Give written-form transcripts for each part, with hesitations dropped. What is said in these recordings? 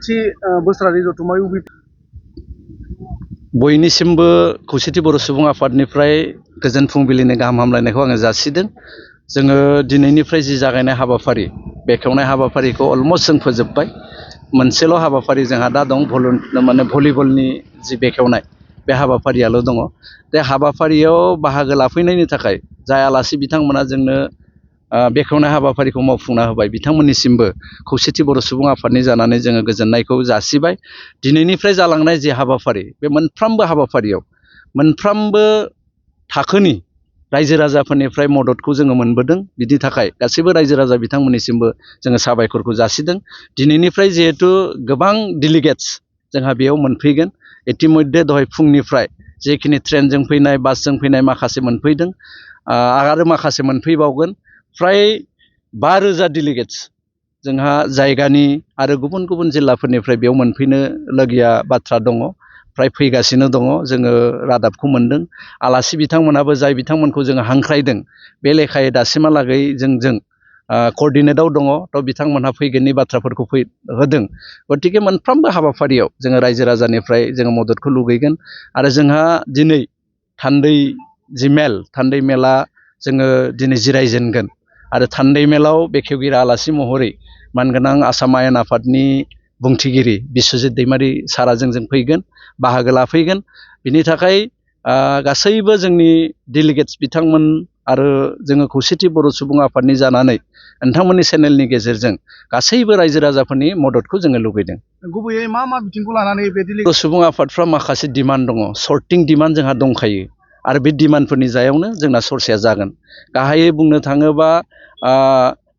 नैथि बोसोरारि जथुम्मायाव बयनिसिमबो खौसेथि बर' सुबुं आफादनिफ्राय गोजोन फुंबिलिनि गाहाम हामलायनायखौ आङो जासिदों। जोङो दिनैनिफ्राय जि जागायनाय हाबाफारि बेखेवनाय हाबाफारिखौ अलमस्ट जों फोजोबबाय। मोनसेल' हाबाफारि जोंहा दा दं, भलिबलनि जि बेखेवनाय बे हाबाफारियाल' दङ। बे हाबाफारियाव बाहागो लाफैनायनि थाखाय जाय आलासि बिथांमोना जोंनो बेखेवनाय हाबाफारिखौ मावफुंना होबाय बिथांमोननिसिमबो खौसेथि बर' सुबुं आफादनि जानानै जोङो गोजोननायखौ जासिबाय। दिनैनिफ्राय जालांनाय जि हाबाफारि बे मोनफ्रोमबो हाबाफारियाव मोनफ्रोमबो थाखोनि रायजो राजाफोरनिफ्राय मददखौ जोङो मोनबोदों। बिनि थाखाय गासैबो रायजो राजा बिथांमोननिसिमबो जोङो साबायखरखौ जासिदों। दिनैनिफ्राय जिहेथु गोबां डेलिगेट्स जोंहा बेयाव मोनफैगोन। इतिमध्य दहाय फुंनिफ्राय जेखिनि ट्रेनजों फैनाय बासजों फैनाय माखासे मोनफैदों आरो माखासे मोनफैबावगोन। फ्राय 5,000 डेलिगेट्स जोंहा जायगानि आरो गुबुन गुबुन जिल्लाफोरनिफ्राय बेयाव मोनफैनो लगीया बाथ्रा दङ। फ्राय फैगासिनो दङ, जोङो रादाबखौ मोनदों। आलासि बिथांमोनाबो जाय बिथांमोनखौ जोङो हांख्रायदों बे लेखायै दासिमहालागै जोंजों कअर्डिनेटआव दङ। थ' बिथांमोनहा फैगोननि बाथ्राफोरखौ होदों। गतिके मोनफ्रोमबो हाबाफारियाव जोङो रायजो राजानिफ्राय जोङो मददखौ लुगैगोन। आरो जोंहा दिनै थान्दै मेला जोङो दिनै जिरायजेनगोन। आरो थान्दै मेलाव बेखेवगिरि आलासि महरै मानगोनां आसाम आयेन आफादनि बुंथिगिरि बिस्वजित दैमारि सारा जोंजों फैगोन, बाहागो लाफैगोन। बिनि थाखाय गासैबो जोंनि डेलिगेट्स बिथांमोन आरो जोङो खौसेथि बर' सुबुं आफादनि जानानै नोंथांमोननि चेनेलनि गेजेरजों गासैबो रायजो राजाफोरनि मददखौ जोङो लुगैदों। गुबैयै मा बिथिंखौ लानानै बे बर' सुबुं आफादफ्रा माखासे डिमान्ड दङ, सर्टिं डिमान्ड जोंहा दंखायो। आरो बे डिमान्डफोरनि सायावनो जोंना सरसाया जागोन। गाहायै बुंनो थाङोबा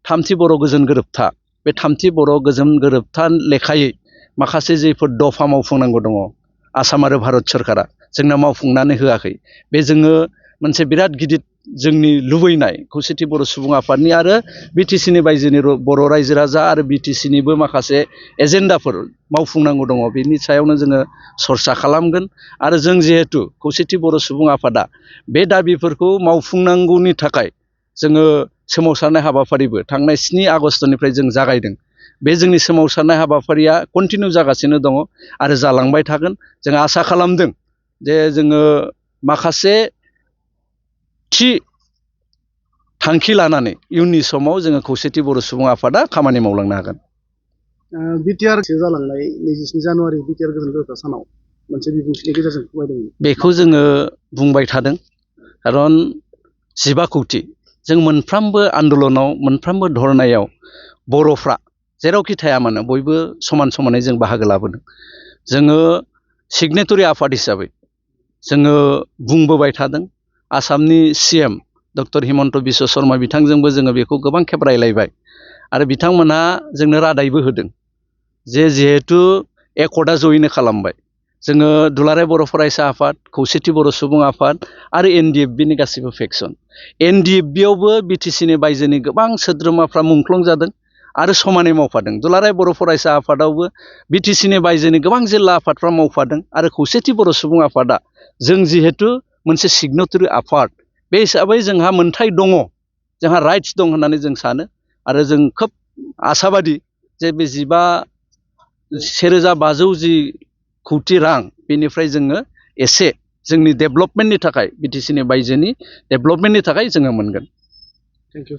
थामथि बर' गोजोन गोरोबथा, बे थामथि बर' गोजोन गोरोबथा लेखायै माखासे जेफोर दफा मावफुंनांगौ दङ आसाम आरो भारत सरकारा जोंना मावफुंनानै होआखै। बे जोङो मोनसे बिराद गिदिर जोंनि लुबैनाय खौसेथि बर' सुबुं आफादनि आरो बिटिसिनि बायजोनि बर' रायजो राजा आरो बिटिसिनिबो माखासे एजेन्डाफोर मावफुंनांगौ दङ। बेनि सायावनो जोङो सरसा खालामगोन। आरो जों जिहेथु खौसेथि बर' सुबुं आफादा बे दाबिफोरखौ मावफुंनांगौनि थाखाय जोङो सोमावसारनाय हाबाफारिबो थांनाय 7 आगस्टनिफ्राय जों जागायदों। बे जोंनि सोमावसारनाय हाबाफारिया कन्टिनिउ जागासिनो दङ आरो जालांबाय थागोन। जों आसा खालामदों जे जोङो माखासे थि थांखि लानानै इयुननि समाव जोङो खौसेथि बर' सुबुं आफादा खामानि मावलांनो हागोन। बिटिआर जालांनाय 27 जानुवारि बिटिआर गोजोन गोरोबथा सानाव मोनसे बिबुंथिनि गेजेरजों फोरमायदोंमोन। बेखौ जोङो बुंबाय थादों, खारन 15 कौटि जों मोनफ्रोमबो आन्दलनाव मोनफ्रोमबो धरनायाव बर'फ्रा जेरावखि थाया मानो बयबो समान समानै जों बाहागो लाबोदों। जोङो सिगनेटरि आफाद हिसाबै जोङो बुंबोबाय थादों। आसामनि CM डक्टर हिमन्त बिश्व शर्मा बिथांजोंबो जोङो बेखौ गोबां खेब रायलायबाय। आरो बिथांमोनहा जोंनो रादायबो होदों जे जिहेथु एकर्डआ जयैनो खालामबाय, जोङो दुलाराय बर' फरायसा आफाद, खौसेथि बर' सुबुं आफाद आरो NDFBनि गासैबो फेक्सन, NDFBआवबो बिटिसिनि बायजोनि गोबां सोद्रोमाफ्रा मुंख्लं जादों आरो समानै मावफादों। दुलाराय बर' फरायसा आफादावबो बिटिसिनि बायजोनि गोबां जिल्ला आफादफ्रा मावफादों। आरो खौसेथि बर' सुबुं आफादा जों जिहेथु मोनसे सिगनेटरि आफाद, बे हिसाबै जोंहा मोनथाय दङ, जोंहा राइट्स दं होननानै जों सानो। आरो जों खोब आसाबादि जे बे 1,500 कौटि रां बेनिफ्राय जोङो एसे जोंनि डेभेलपमेन्टनि थाखाय बिटिसिनि बायजोनि डेभेलपमेन्टनि थाखाय जोङो मोनगोन। Thank you.